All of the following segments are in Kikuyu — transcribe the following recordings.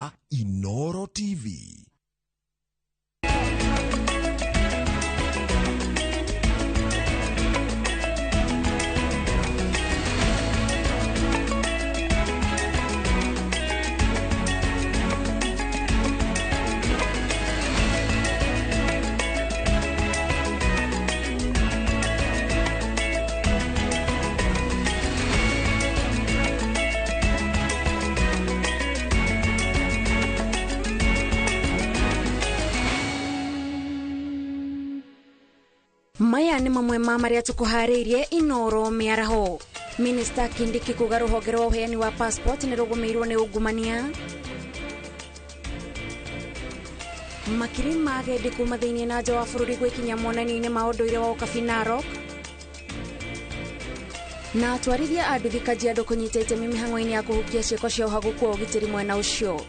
Inoro TV. Maya nĩ mamwe ma marĩa tũkũharĩirie Inoro mĩaraho. Minista Kindiki kuga rũhonge rwa ũheani wa passport nĩ rũgũmĩirwo nĩ ungumania. Makiri ma agendi kuma thĩinĩ na nja wa bũrũri gwĩkinya monanio-inĩ ma ũndũire wa ũkabi Narok. Na atwarithia a nduthi Kajiado kũnyita itemi mĩhang'o-inĩ ya kũhukia ciĩko cia ũhagũku wa ũgitĩri mwena ũcio.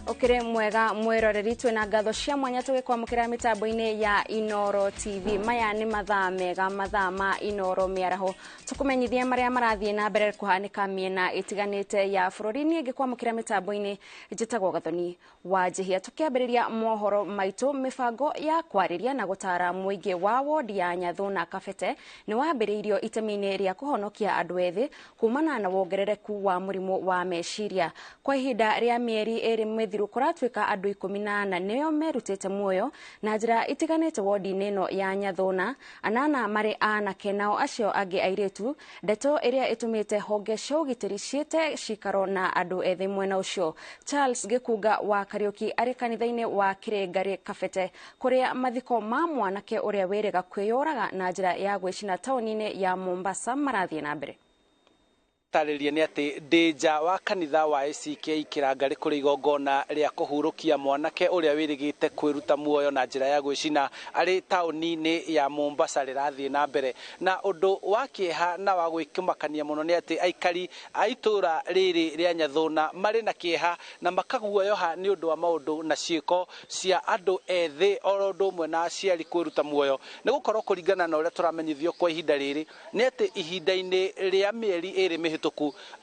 Ukire mwega mwiroreri twina ngatho cia mwanya tugikwamukira mitambo-ini ya Inoro TV. Maya ni mathaa mega, mathaa ma Inoro mĩaraho, tukumenyithia maria marathie na mbere kuhanika miena itiganite ya bururi. Ni ngikwamukira mitambo-ini njitagwo Gathoni wa Njihia. Tukiambiriria mohoro maitu, mibango ya kwariria na gutara muingi wa wodi ya Nyathu na Kabete ni wambiriirio itemi-ini ria kuhonokia andu ethi kumana na wongerereku wa murimu wa meciria. Kwa ihinda ria mieri iri mithiru kuratuika andu 14 nio merutite muoyo na njira itiganite wodi-ini ino ya Nyathuna, anana mari anake nao acio angi airitu, ndeto iria itumite honge cia ugitiri ciite cikaro na andu ethi mwena ucio. Charles Gikunga wa Kariuki ari kanitha-ini wa Kirengari Kabete kuria mathiko ma mwanake uria wiriga kwiyuraga na njira ya gwicina taoni-ini ya Mombasa marathie na mbere. Tarĩria nĩ atĩ ndĩ nja wa kanitha wa ACK Kĩrangarĩ kũrĩ igongona rĩa kũhurũkia mwanake ũrĩa wĩrĩgĩte kwĩruta muoyo na njĩra ya gwĩcina arĩ taũni-inĩ ya Mombasa rĩrathiĩ na mbere. Na ũndũ wa kĩeha na wa gwĩkĩmakania mũno nĩ atĩ aikari a itũũra rĩrĩ rĩa Nyathuna marĩ na kĩeha na makaguoyoha nĩ ũndũ wa maũndũ na ciĩko cia andũ ethĩ oro ũndũ ũmwe na aciari kwĩruta muoyo, nĩ gũkorwo kũringana na ũrĩa tũramenyithio kwa ihinda rĩrĩ nĩ atĩ ihinda-inĩ rĩa mĩeri ĩrĩ mĩhĩtũku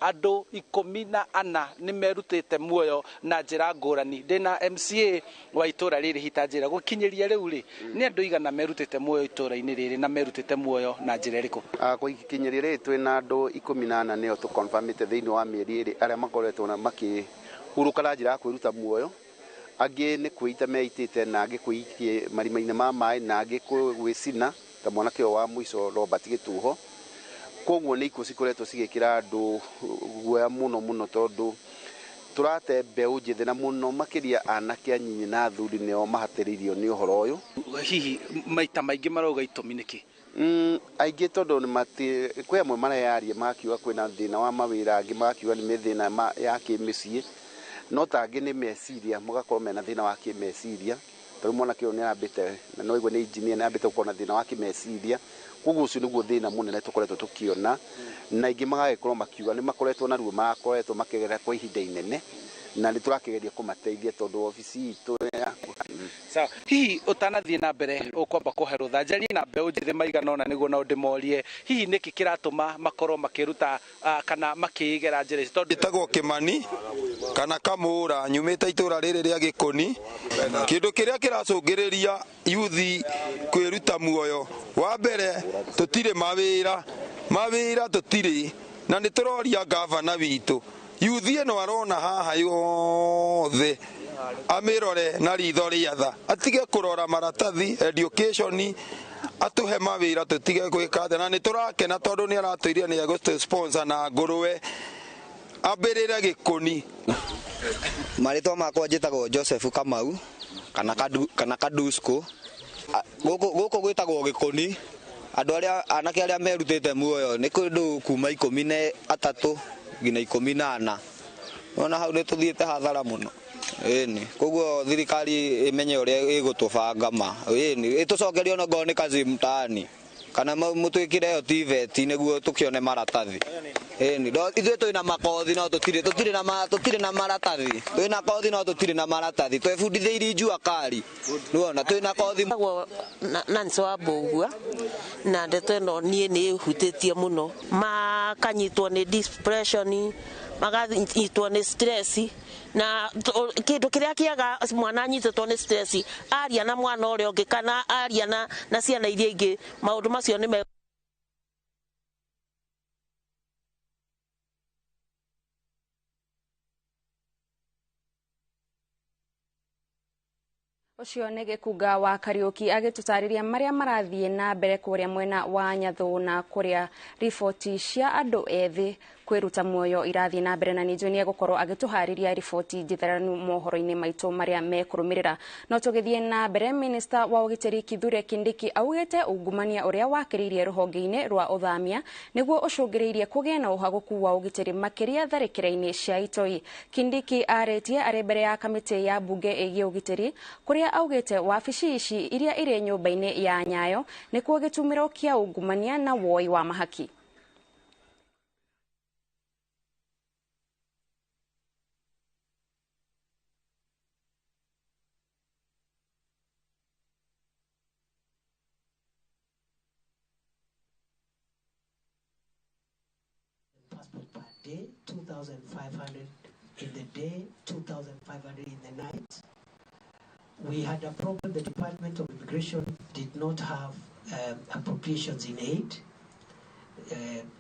andũ 14 nĩ merutĩte muoyo na njĩra ngũrani. Ndĩna MCA wa itũũra rĩrĩ hita njĩra gũkinyĩria rĩu rĩ nĩ andũ igana merutĩte muoyo itũũra-inĩ rĩrĩ na merutĩte muoyo na njĩra ĩrĩkũ? Gũkinyĩria rĩrĩ twĩna andũ 14 nĩo tũconfirmĩte thĩinĩ wa mĩeri ĩrĩ arĩa makoretwo na makĩhurũka na njĩra ya kwĩruta muoyo. Angĩ nĩ kwĩita meitĩte na angĩ kwĩikie marima-inĩ ma maĩ na angĩ gwĩcina ta mwanake ũyũ wa mũico Robert Gĩtuho. Koguo nĩ ikuũ cikoretwo cigĩkĩra andũ guoya mũno mũno tondũ tũrate mbeũ njĩthĩ na mũno makĩria anake anyinyi na athuri nĩo mahatĩrĩirio nĩ ũhoro ũyũ. Hihi maita maingĩ marauga itũmi nĩkĩ? Aingĩ tondũ kwĩ amwe mareyaria magakiuga kwĩna thĩna wa mawĩra, angĩ magakiuga nĩ mĩthĩna ya kĩmĩciĩ, no ta angĩ nĩ meciria, mũgakorwo mena thĩna wa kĩmeciria. Tondũ mwanake ũyũ nĩarambĩte na no igue nĩ engineer, nĩarambĩte gũkorwo na thĩna wa kĩmeciria. Koguo ũcio nĩguo thĩna mũnene tũkoretwo tũkĩona, na aingĩ magagĩkorwo makiuga nĩ makoretwo na ruo makoretwo makĩgerera kwa ihinda inene, na nĩ tũrakĩgeria kũmateithia tondũ obici itũ ya Sawa, hihi ũtanathiĩ na mbere ũkwamba kũhe rũtha njarie na mbeũ njĩthĩ maigana ũna nĩguo nao ndĩmorie hihi nĩkĩ kĩratũma makorwo makĩruta kana makĩigera njĩra ici, tondũ ĩtagwo Kĩmani kana Kamũra, nyumĩte itũũra rĩrĩ rĩa Gĩkũni. Kĩndũ kĩrĩa kĩracũngĩrĩria yuthi kwĩruta muoyo, wa mbere tũtirĩ mawĩra, mawĩra tũtirĩ, na nĩ tũroria gavana witũ yuthi ĩno arona haha yothe amĩrore na ritho rĩa tha, atige kũrora maratathi education, atũhe mawĩra tũtige gwĩka atĩa. Na nĩ tũrakena tondũ nĩ aratwĩrire nĩ egũtũ sponsor na ngũrwe ambĩrĩre Gĩkũni. Marĩtwa makwa njĩtagwo Joseph Kamau kana Kadusko. Gũkũ gwĩtagwo Gĩkũni. Andũ arĩa anake arĩa merutĩte muoyo nĩ kũndũ kuma 13 nginya 14. Ona hau nĩ tũthiĩte hathara mũno. Ĩni koguo thirikari ĩmenye ũrĩa ĩgũtũbanga ma. Ĩni ĩtũcokerie ona ngorwo nĩ kazi mtaani. Kana mũtwĩkĩre ĩyo TVET nĩguo tũkĩone maratathi. Ĩni, ithuĩ twĩna makothi no tũtirĩ na maratathi. Twĩna kothi no tũtirĩ na maratathi. Twebundithĩirie jua kali. Nĩwona twĩna kothi. Nancy wa Mbũgua na ndeto ĩno niĩ nĩ ĩhutĩtie mũno. Makanyitwo nĩ depression, makanyitwo nĩ stress, na kĩndũ kĩrĩa kĩaga mwana anyitĩtwo nĩ stress aria na mwana ũrĩa ũngĩ kana aria na ciana iria ingĩ, maũndũ macio nĩ Ũcio nĩ Gĩkunga wa Kariũki agĩtũtarĩria marĩa marathiĩ na mbere kũrĩa mwena wa Nyathũ na kũrĩa riboti cia andũ ethĩ kwĩruta muoyo irathiĩ na mbere, na ningĩ nĩ egũkorwo agĩtũharĩria riboti njitharanu mohoro-inĩ maitũ marĩa mekũrũmĩrĩra. No tũgĩthiĩ na mbere, minista wa ũgitĩri Kithure Kindiki augĩte ungumania ũrĩa wakĩrĩirie rũhonge-inĩ rwa ũthamia nĩguo ũcũngĩrĩirie kũgĩe na ũhagũku wa ũgitĩri makĩria tharĩkĩra-inĩ cia itoi. Kindiki arĩtie arĩ mbere ya kamĩtĩ ya mbunge ĩgiĩ ũgitĩri kũrĩa augĩte wabici ici iria irĩ nyũmba-inĩ ya Nyayo nĩkuo gĩtumĩro kĩa ungumania na woi wa mahaki. Passport per day, 2,500 in the day, 2,500 in the night. We had a problem. The Department of Immigration did not have appropriations in aid.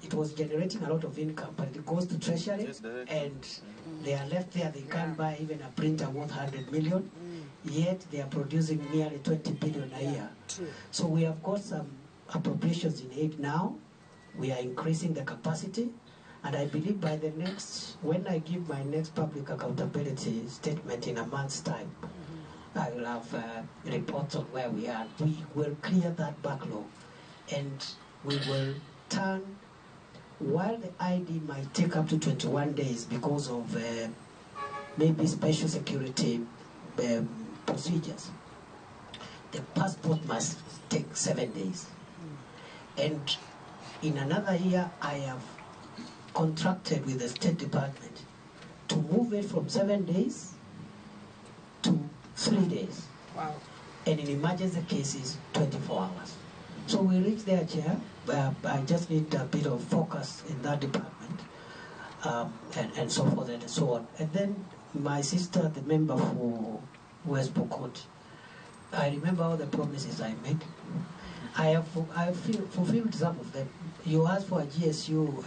It was generating a lot of income, but it goes to Treasury, and they are left there. They can't buy even a printer worth 100 million, yet they are producing nearly 20 billion a year. So we have got some appropriations in aid now. We are increasing the capacity, and I believe by the next, when I give my next public accountability statement in a month's time, I will have reports on where we are. We will clear that backlog, and we will turn, while the ID might take up to 21 days because of maybe special security procedures, the passport must take 7 days. And in another year, I have contracted with the State Department to move it from 7 days to 3 days. Wow. And in emergency cases, 24 hours. So we reach there, Chair. I just need a bit of focus in that department, and so forth and so on. And then my sister, the member for West Pokot, I remember all the promises I made. I have fulfilled some of them. You asked for a GSU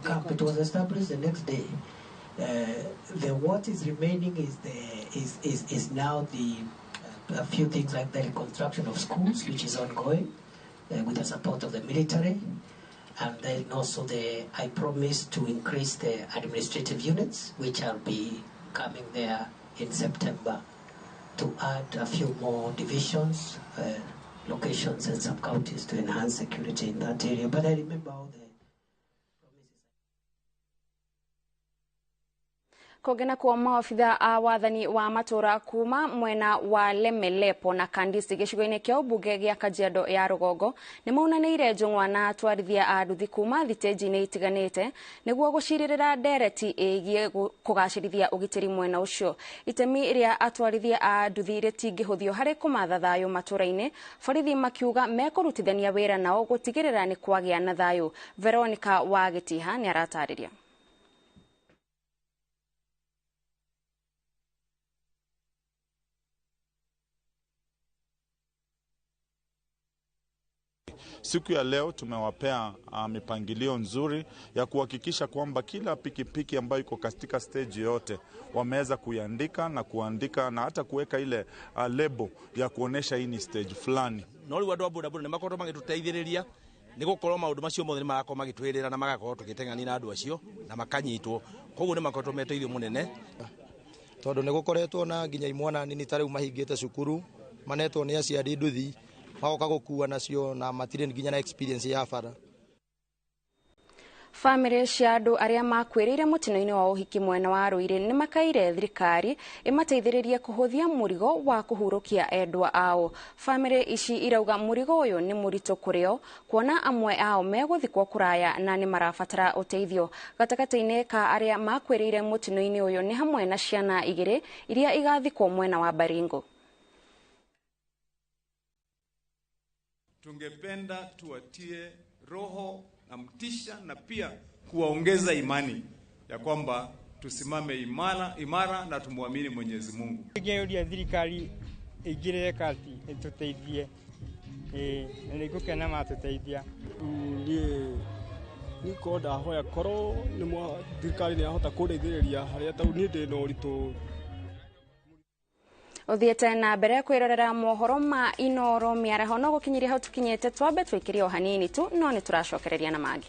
camp. It was established the next day. The what is remaining is the is now the a few things like the reconstruction of schools, which is ongoing with the support of the military, and then also the I promised to increase the administrative units, which will be coming there in September, to add a few more divisions, locations and sub-counties to enhance security in that area. But I remember all the Kũngĩ kuo maobitha a wathani wa matũra kuma mwena wa Lemelepo na Kandisi gĩcigo-inĩ kĩa ũmbunge gĩa Kajiado ya rũgongo nĩ maunanĩire njũng'wa na atwarithia a nduthi kuma thitĩnji-inĩ itiganĩte nĩguo gũcirĩrĩra ndereti ĩgiĩ kũgacĩrithia ũgitĩri mwena ũcio. Itemi rĩa atwarithia a nduthi rĩtingĩhũthio harĩ kũmatha thayũ matũra-inĩ, borithi makiuga mekũrutithania wĩra nao gũtigĩrĩra nĩ kwagĩa na thayũ. Veronica wa Gĩtiha nĩ aratarĩria. Siku ya leo tumewapea mipangilio nzuri ya kuhakikisha kwamba kila pikipiki ambayo iko katika stage yote wameweza kuiandika na kuandika na hata kuweka ile lebo ya kuonesha hii ni stage fulani. No riu andu a bodaboda nĩ makoretwo magĩtũteithĩrĩria nĩ gũkorwo maũndũ macio mothe nĩ marakorwo magĩtwĩrĩra na magakorwo tũgĩteng'ania na andũ acio na makanyitwo, koguo nĩ makoretwo meteithio mũnene tondũ nĩ gũkoretwo na nginya imwana nini ta rĩu mahingĩte cukuru manetwo nĩ aciari nduthi magoka gũkua nacio na matirĩ nginya na experience ya bara. Bamĩrĩ cia andũ arĩa makuĩrĩire mũtino-inĩ wa ũhiki mwena wa Ruiru nĩ makaire thirikari ĩmateithĩrĩrie kũhũthia mũrigo wa kũhurũkia endwa ao. Bamĩrĩ ici irauga mũrigo ũyũ nĩ mũritũ kũrĩ o kuona amwe ao megũthikwo kũraya na nĩ marabatara ũteithio. Gatagatĩ-inĩ ka arĩa makuĩrĩire mũtino-inĩ ũyũ nĩ hamwe na ciana igĩrĩ iria igathikwo mwena wa Baringo. Tungependa tuwatie roho na mtisha na pia kuwaongeza imani ya kwamba tusimame imara na tumwamini Mwenyezi Mungu. Ngeuria thirikari ingirire kati ituteithie, nĩngũkena matuteithia. Niĩ nĩngorwo ndahoya korwo nĩ thirikari nĩ yahota kũndeithĩrĩria harĩa tondũ niĩ ndĩ na ũritũ. Uthiete na mbere kwirorera mohoro ma Inooro mĩaraho no gũkinyiria hau tukinyĩte, twambe twĩkĩre o hanini tu no nĩ tũracokereria na mangĩ.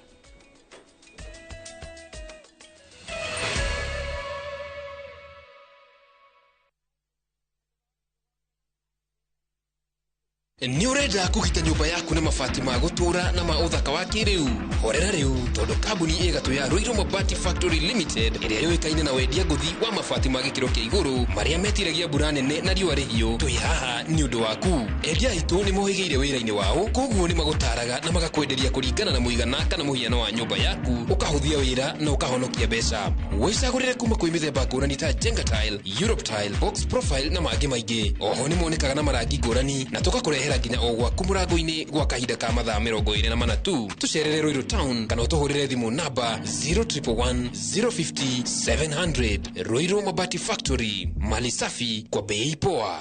Nĩ ũrenda kũgita nyũmba yaku na mabati ma gũtũũra na ma ũthaka wa kĩrĩu? Horera rĩu tondũ kambuni ĩgatũ ya Ruiru Mabati Factory Limited ĩrĩa yũĩkaine na wendia ngũthi wa mabati ma gĩkĩro kĩa igũrũ marĩa metiragia mbura nene na riũa rĩhiũ, twĩ haha nĩ ũndũ waku. Endia aitũ nĩ mohĩgĩire wĩra-inĩ wao, koguo nĩ magũtaraga na magakwenderia kũringana na mũigana kana mũhiano wa nyũmba yaku, ũkahũthia wĩra na ũkahonokia mbeca. Wĩcagũrĩre kuma kwĩ mĩthemba ngũrani ta Jenga Tile, Europe Tile, Box Profile na mangĩ maingĩ. Oho nĩ monekaga na marangi ngũrani na tũgakũrehera nginya o gwaku mũrango-inĩ gwa kahinda ka mathaa 24 tu. Tũcerere Ruiru Town kana ũtũhũrĩre thimũ namba 0111 050 700. Ruiru Mabati Factory, mali safi kwa bei poa.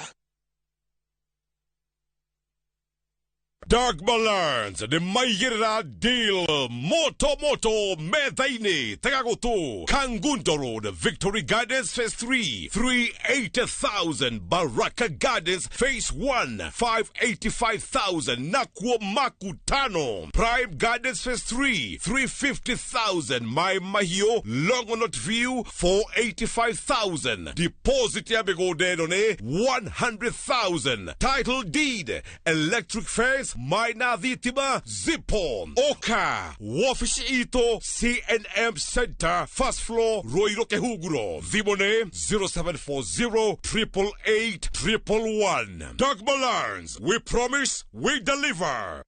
Dark Balance nĩ maigĩrĩra deal moto moto metha-inĩ Tegagũtũ, Kangundo Road, Victory Gardens Phase 3, 380,000, Baraka Gardens Phase 1, 585,000, Nakuo Makutano, Prime Gardens Phase 3, 350,000, Mai Mahiũ, Longonot View, 485,000, deposit ya mĩgũnda ĩno nĩ 100,000, title deed, electric fence, Maina Thitima, Zipo, Oka, Wabici itũ, CNM Center, first floor, Ruiru Kehuguro, thimũ nĩ 0740 888 111. Dark Balance, we promise, we deliver.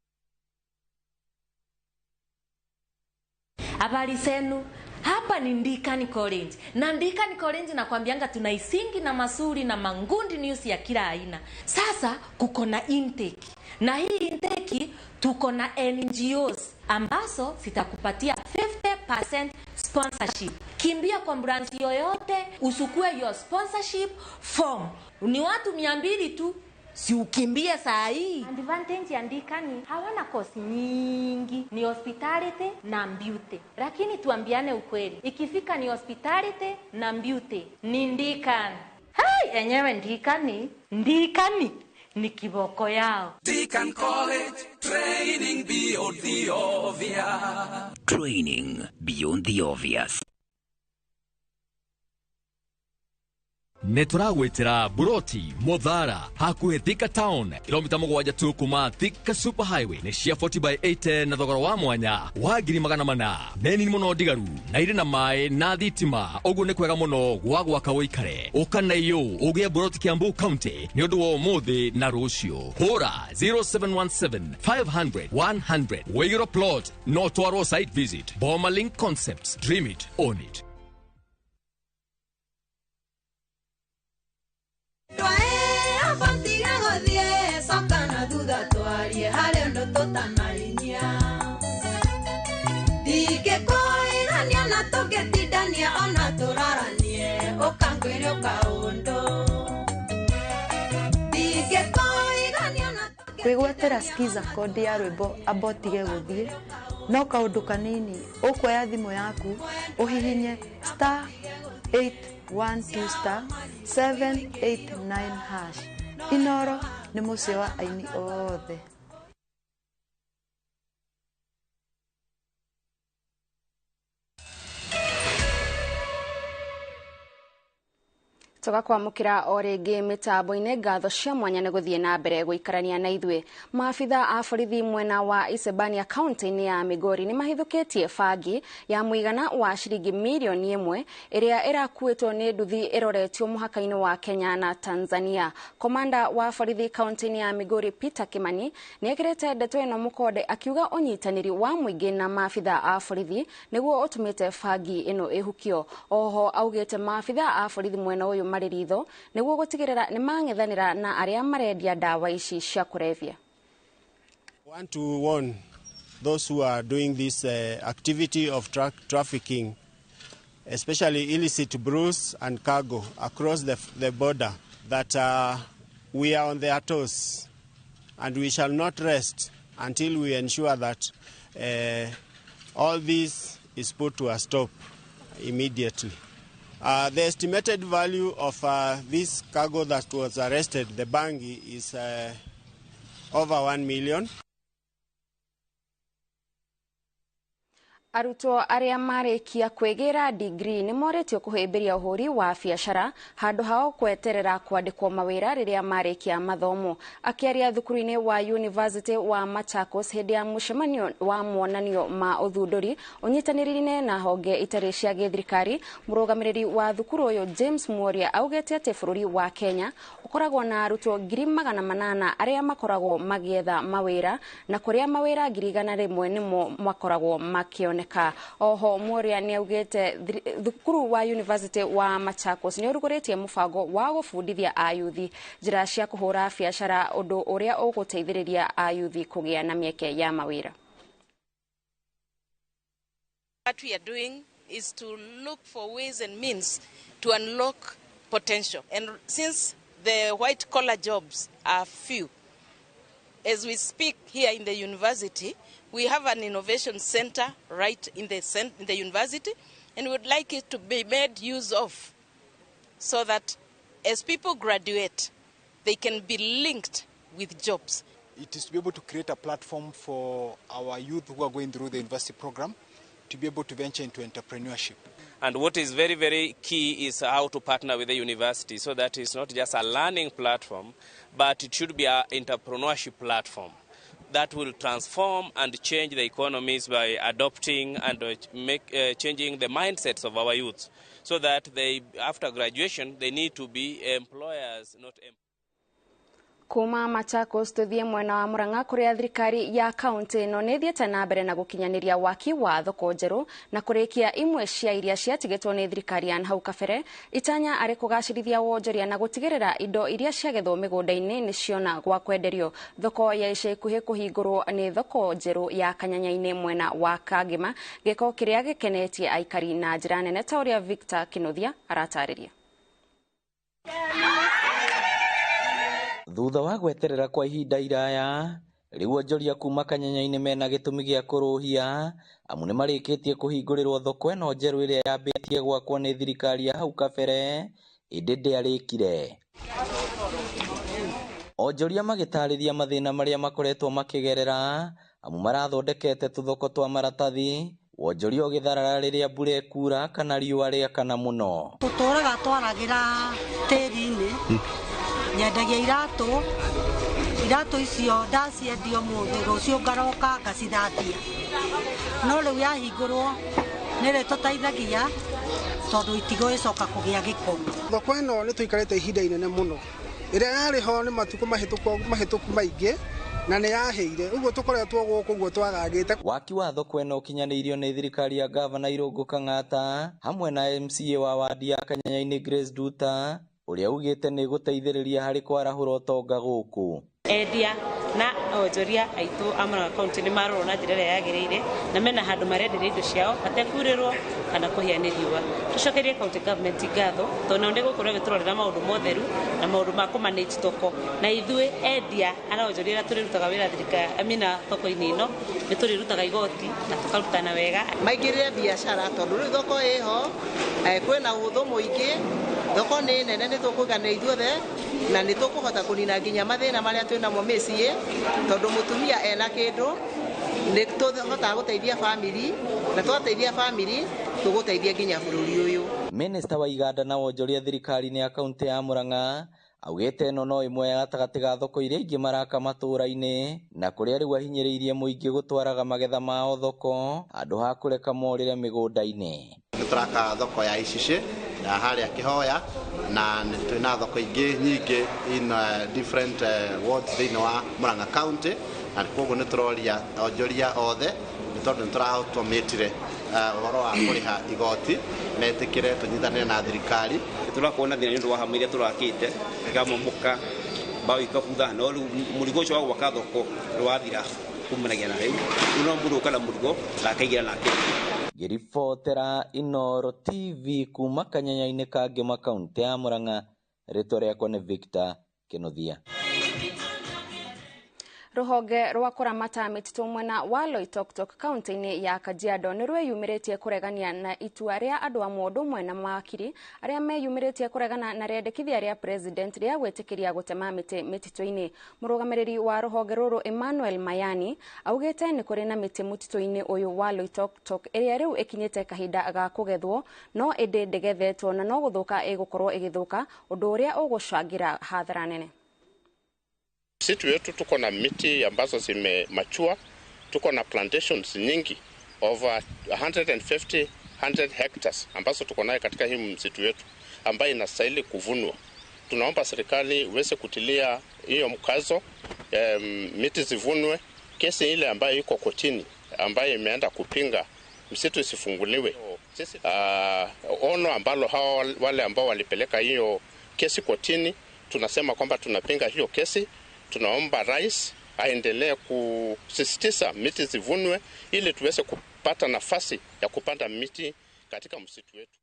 Habari zenu. Hapa ni Ndikani College. Na Ndikani College nakwambianga tuna isingi na masuri na mangundi news ya kila aina. Sasa kuko na intake. Na hii intake tuko na NGOs ambazo zitakupatia 50% sponsorship. Kimbia kwa branch yoyote usukue your sponsorship form. Ni watu 200 tu. Si ukimbie saa hii. Advantage ya Ndikani hawana kosi nyingi, ni hospitality na beauty. Lakini tuambiane ukweli, ikifika ni hospitality na beauty ni Ndikani. Hai, enyewe Ndikani, Ndikani ni kiboko yao. Deacon College, training beyond the obvious. Training beyond the obvious. Nĩ tũragwĩtĩra Buroti Muthara hakuhĩ Thika Town, kilomita 7 tu kuma Thika Super Highway. Nĩ cia 40 by 80 na thogora wa mwanya wa 400,000. Nĩ nini mũno ndigaru na irĩ na maĩ na thitima, ũguo nĩ kwega mũno gwa gwaka ũikare. Ũka na iyũ ũgĩe Buroti Kiambu County nĩ ũndũ wa ũmũthĩ na rũciũ. Hũra 0717 500 100. Wĩigĩrwo plot no twarwo site visit. Boma Link Concepts, dream it, own it. Kwĩgwatĩra skiza kodi ya rwĩmbo amba ũtige gũthiĩ no kaũndũ kanini, ũkuoya thimũ yaku ũhihinye star 812 star 789 hash. Inooro nĩ mũciĩ wa aini othe. Tugakwamukira o rĩngĩ mĩtambo-inĩ ngatho cia mwanya nĩ gũthiĩ na mbere gũikarania na ithuĩ. Maabitha a borithi mwena wa Isebania kaunti-inĩ ya Migori nĩ mahithũkĩtie bangi ya mũigana wa ciringi mirioni 1 ĩrĩa ĩrakuĩtwo nĩ nduthi ĩroretio mũhaka-inĩ wa Kenya na Tanzania. Komanda wa borithi kaunti-inĩ ya Migori Peter Kimani nĩ ekĩrĩte ndeto ĩno mũkonde akiuga ũnyitanĩri wa mũingĩ na maabitha a borithi nĩguo ũtũmĩte bangi ĩno ĩhukio. Oho augĩte maabitha a borithi mwena ũyũ marĩ ritho nĩguo gũtigĩrĩra nĩ mang'ethanĩra na arĩa marendia ndawa ici cia kũrebia. I want to warn those who are doing this activity of trafficking, especially illicit brews and cargo across the border, that we are on their toes and we shall not rest until we ensure that all this is put to a stop immediately. The estimated value of this cargo that was arrested, the bangi, is over 1 million. Arutwo arĩa marĩkia kwĩgĩra degree nĩ moretio kũhĩmbĩria ũhũri wa biacara handũ hao kweterera kwandĩkwo mawĩra rĩrĩa marĩkia mathomo. Akĩaria thukuru-inĩ wa University wa Machakos hĩndĩ ya mũcemanio wa monanio ma ũthundũri ũnyitanĩri-inĩ na honge itarĩ cia gĩthirikari, mũrũgamĩrĩri wa thukuru ũyũ James Mworia augĩte atĩ bũrũri wa Kenya ũkoragwo na arutwo 800,000 arĩa makoragwo magĩetha mawĩra na kũrĩa mawĩra 100,000 nĩmo makoragwo makĩoneka. Oho Mworia nĩ augĩte thukuru wa University wa Machakos nĩ ũrugũrĩtie mũbango wa gũbundithia ayuthi njĩra cia kũhũra biacara, ũndũ ũrĩa ũgũteithĩrĩria ayuthi kũgĩa na mĩeke ya mawĩra. What we are doing is to look for ways and means to unlock potential. And since the white collar jobs are few, as we speak here in the university, we have an innovation center right in the university, and we would like it to be made use of so that as people graduate, they can be linked with jobs. It is to be able to create a platform for our youth who are going through the university program to be able to venture into entrepreneurship. And what is very, very key is how to partner with the university so that it's not just a learning platform, but it should be an entrepreneurship platform that will transform and change the economies by adopting and changing the mindsets of our youth so that they, after graduation, they need to be employers, not employees. Kuma Machakos tuthie mwena wa Murang'a kuria thirikari ya kaunti ino ni thiete na mbere na gukinyaniria waki wa thoko njeru na kurikia imwe cia iria ciatigitwo ni thirikari ya hau kabere. Itanya ari kugacirithia wonjoria na gutigirira indo iria ciagethwo migunda-ini ni ciona gwa kwenderio. Thoko ya ica ikuhi kuhingurwo ni thoko njeru ya Kanyanya-ini mwena wa Kangima, giko kiria gikenetie aikari na njira nene ta uria Victor Kinuthia aratariria. Thutha wa gweterera kwa ihinda iraya riu onjoria kuma Kanyanya-inĩ mena gĩtũmi gĩa kũrũhia amu nĩ marĩkĩtie kũhingũrĩrwo thoko ĩno njerũ ĩrĩa yambĩtie gwakwo nĩ thirikari ya hau kabere ĩndĩ ndĩarĩkire. Onjoria magĩtarĩria mathĩna marĩa makoretwo makĩgerera amu marathondekete tũthoko twa maratathi, wonjoria ũgĩtharara rĩrĩa mbura ĩkura kana riũa rĩakana mũno. Tũtũraga twaragĩra tĩri-inĩ, nyendagia iratũ icio ndaciendia ũmũthĩ, rũciũ ngaroka ngacithambia. No rĩu yahingũrwo nĩ rĩtũteithagia tondũ itigũgĩcoka kũgĩa gĩko. Thoko ĩno nĩ tũikarĩte ihinda inene mũno, ĩrĩa yarĩ ho nĩ matukũ mahĩtũku maingĩ na nĩ yahĩire, ũguo tũkoretwo gũkũ ũguo twagagĩte. Waki wa thoko ĩno ũkinyanĩirio nĩ thirikari ya Gavana Irũngũ Kang'ata hamwe na MCA wa wadi ya Kanyanya-inĩ Grace Duta ũrĩa ugĩte nĩ gũteithĩrĩria harĩ kwarahũra ũtonga gũkũ. Endia na onjoria aitũ a Murang'a County nĩ marorwo na njĩra ĩrĩa yagĩrĩire na mena handũ marenderia indo ciao matekurĩrwo kana kũhĩa nĩ riũa. Tũcokerie county government ngatho tondũ nao nĩ gũkorwo ĩgĩtũrorera maũndũ motheru na maũndũ ma kũmanage thoko, na ithuĩ endia ana onjoria arĩa tũrĩrutaga wĩra thirikari amina thoko-inĩ ĩno nĩ tũrĩrutaga igoti na tũkarutana wega. Maingĩrĩre biacara tondũ rĩu thoko ĩho, kwĩna ũhũthũ mũingĩ, thoko nĩ nene, nĩ tũkũiganĩra ithuothe na nĩ tũkũhota kũnina nginya mathĩna marĩa twĩnamo mĩciĩ tondũ mũtumia ena kĩndũ nĩ tũhotaga gũteithia bamĩrĩ, na twateithia bamĩrĩ tũgũteithia nginya bũrũri ũyũ. Minista wa iganda na wonjoria thirikari-inĩ ya kaunti ya Murang'a augĩte ĩno no ĩmwe ya gatagatĩ ga thoko iria ingĩ maraka matũũra-inĩ na kũrĩa rĩu ahinyĩrĩirie mũingĩ gũtwaraga magetha mao thoko handũ ha kũreka morĩre mĩgũnda-inĩ. Nĩ tũraka thoko ya Icicĩ ya harĩa Kĩhoya na twĩna thoko ingĩ nyingĩ in different wards thĩinĩ wa Murang'a County, na koguo nĩ tũroria onjoria othe nĩ tondũ nĩ tũraautomatire ũhoro wa kũrĩha igoti metĩkĩre tũnyitanĩre na thirikari. Tũrakorwo na thĩna nĩ ũndũ wa hamwe iria tũrakĩte ikamomoka mbaũ ikabutha, no rĩu mũrigo ũcio wa gwaka thoko nĩwathira kumanagia na rĩu rĩu no mũndũ ũka na mũrigo na akaigĩra nake. Ngĩribotera Inooro TV kuma kanyanya-inĩ ka Ngĩma kaunti ya Murang'a, rĩtwa rĩakwa nĩ Victor Kĩnuthia. Ruhonge rwa kũramata mĩtitũ mwena wa Loitoktok kaunti-inĩ ya Kajiado nĩ rwĩyumĩrĩtie kũregania na itua rĩa andũ amwe ũndũ ũmwe na mawakiri arĩa meyumĩrĩtie kũregana na rĩendekithia rĩa president rĩa gwĩtĩkĩria gũtema mĩtĩ mĩtitũ-inĩ. Mũrũgamĩrĩri wa rũhonge rũrũ Emmanuel Mayani augĩte nĩ kũrĩ na mĩtĩ mũtitũ-inĩ ũyũ wa Loitoktok ĩrĩa rĩu ĩkinyĩte kahinda ga kũgethwo no ĩndĩ ndĩgethetwo na no gũthũka ĩgũkorwo ĩgĩthũka, ũndũ ũrĩa ũgũcangĩra hathara nene. Msitu wetu tuko na miti ambazo zimemachua, tuko na plantations nyingi over 150 100 hectares ambazo tuko nayo katika hii msitu wetu ambayo inastahili kuvunwa. Tunaomba serikali iweze kutilia hiyo mkazo, miti zivunwe. Kesi ile ambayo iko kotini ambayo imeenda kupinga msitu isifunguliwe, ono ambalo hao wale ambao walipeleka hiyo kesi kotini, tunasema kwamba tunapinga hiyo kesi. Tunaomba rais aendelee kusisitiza miti zivunwe ili tuweze kupata nafasi ya kupanda miti katika msitu wetu.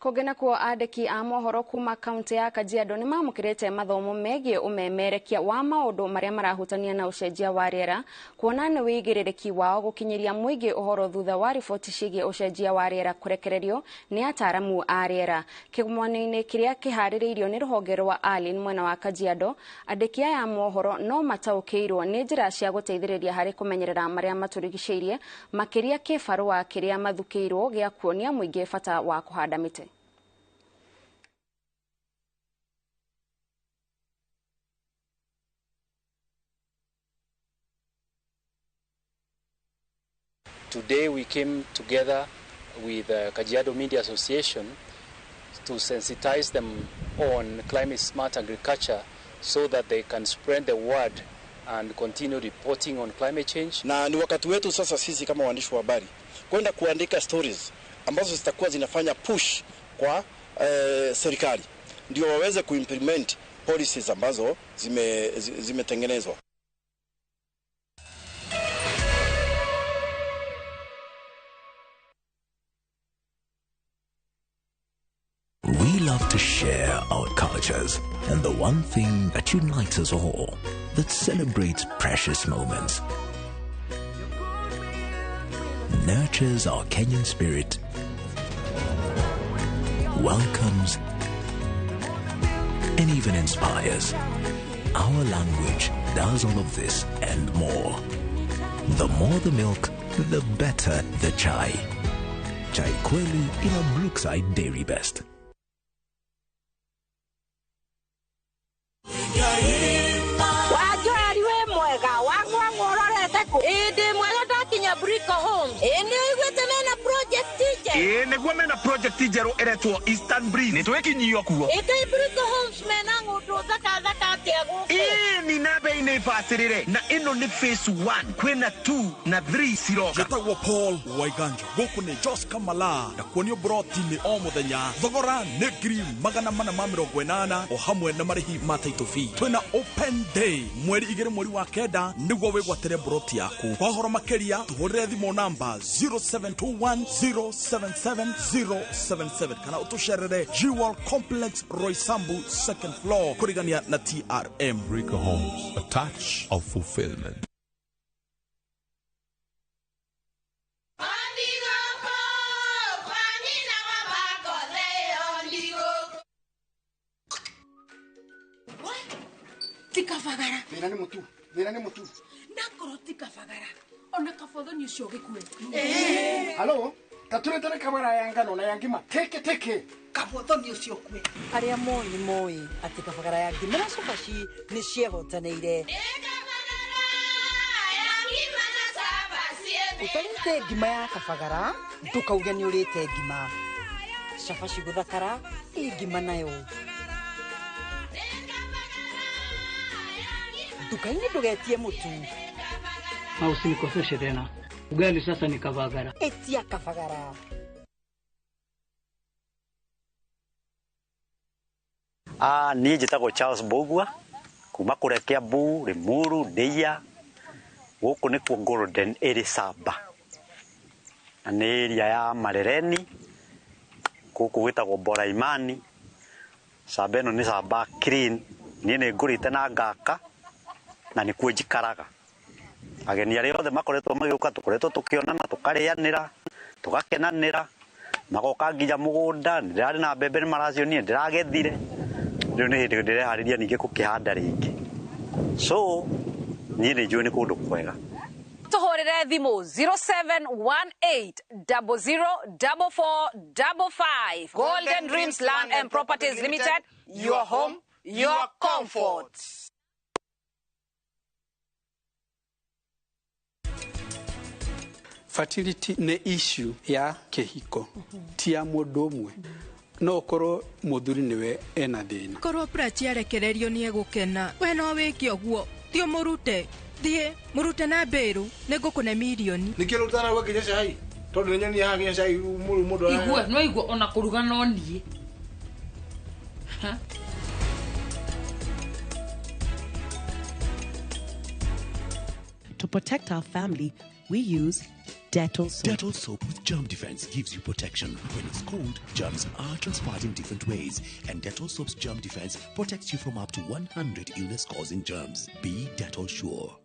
Kũngĩ nakuo andĩki a mohoro kuma kaunti ya Kajiado nĩ mamũkĩrĩte mathomo megiĩ ũmemerekia wa maũndũ marĩa marahutania na ũcenjia wa rĩera, kuona nĩ wĩigĩrĩrĩki wao gũkinyĩria mũingĩ ũhoro thutha wa riboti ciĩgiĩ ũcenjia wa rĩera kũrekererio nĩ ataaramu a rĩera. Kĩgomano-inĩ kĩrĩa kĩharĩrĩirio nĩ rũhonge rwa Alin mwena wa Kajiado, andĩki aya a mohoro no mataũkĩirwo nĩ njĩra cia gũteithĩrĩria harĩ kũmenyerera marĩa matũrigicĩirie, makĩria kĩbarũa kĩrĩa mathukĩirwo gĩa kuonia mũingĩ bata wa kũhanda mĩtĩ. Today we came together with the Kajiado Media Association to sensitize them on climate smart agriculture so that they can spread the word and continue reporting on climate change. Na ni wakati wetu sasa sisi kama waandishi wa habari kwenda kuandika stories ambazo zitakuwa zinafanya push kwa serikali ndio waweze kuimplement policies ambazo zimetengenezwa. We love to share our cultures and the one thing that unites us all, that celebrates precious moments, nurtures our Kenyan spirit, welcomes, and even inspires. Our language does all of this and more. The more the milk, the better the chai. Chai Kweli in a Brookside Dairy Best. Wajoari we mwega wangwa ngororete ku indi mwega ndakinya Brico Homes indi uiguite mena project nje ii niguo mena project njeru iretwo Eastern Breeze nitwikinyio kuo indi Brico Homes mena ng'undu thaka thaka atia guku ii ni na bei ni bacirire na ino ni phase 1 kwina 2 na 3 ciroka. Njĩtagwo Paul Waiganjo, gũkũ nĩ Jos Kamala na kuonio broti-inĩ o mũthenya thogora nĩ 480 o hamwe na marĩhi ma title fee. Twĩna open day mweri 2 mweri wa 9 nĩguo wĩgwatĩre broti yaku. Kwa ũhoro makĩria tũhũrĩre thimũ namba 0721077077 kana ũtũcerere Jewel Complex Roysambu second floor kũrigania na TRM. Rico Homes, a touch of fulfillment. Tikabagara. Thĩna nĩ mũtu. Thĩna nĩ mũtu. Nakorwo tikabagara. Ona kabothoni ũcio gĩkue. Halo, taturetere kabara ya ngano na ya ngima. Teke teke. Kabothoni ũcio kwe. Arĩa moĩ nĩ moĩ atĩ kabagara ya ngima na cabaci nĩ ciehotanĩire. Ũtarĩte ngima ya kabagara ndũkauge nĩ ũrĩte ngima. Cabaci gũthakara ĩ ngima nayo. Nduka-inĩ ndũgetie mũtu. Na usinikoseshe tena. Ugali sasa ni kabagara. Etia kabagara. Niĩ njĩtagwo Charles Mbũgua kuma kũrĩa Kiambu, Limuru, Ndĩia. Gũkũ nĩkuo Golden ĩrĩ Samba, na nĩ area ya Marereni, gũkũ gwĩtagwo Boraimani. Samba ĩno nĩ samba clean, niĩ nĩ ngũrĩte na ngaka na nĩkuo njikaraga. Ageni arĩa othe makoretwo magĩũka tũkoretwo tũkĩonana, tũkarĩanĩra, tũgakenanĩra, magoka nginya mũgũnda. Ndĩrarĩ na mbembe nĩ maracionire, ndĩragethire. Rĩu nĩ hĩndĩ ndĩreharĩria ningĩ gũkĩhanda rĩngĩ. So niĩ nĩ njũĩ nĩ kũndũ kwega. Tũhũrĩre thimũ 0718004455. Golden Dreams Land and Properties Limited, your home, your comfort. Fertility nĩ issue ya kĩhiko ti ya mũndũ ũmwe. No ũkorwo mũthuri nĩwe ena thĩna. Korwo Prachi arekererio nĩ egũkena. We no wĩke ũguo, thiĩ ũmũrute. Thiĩ mũrute na mbĩrũ, nĩngũkũne mirioni. Nĩkĩo rĩu ũtanaruga nginya cai? Tondũ nĩ nyonia haha nginya cai mũndũ Igua, no igua ona kũruga no niĩ. To protect our family, we use Dettol soap. Dettol soap with germ defense gives you protection. When it's cold, germs are transferred in different ways, and Dettol soap's germ defense protects you from up to 100 illness-causing germs. Be Dettol sure.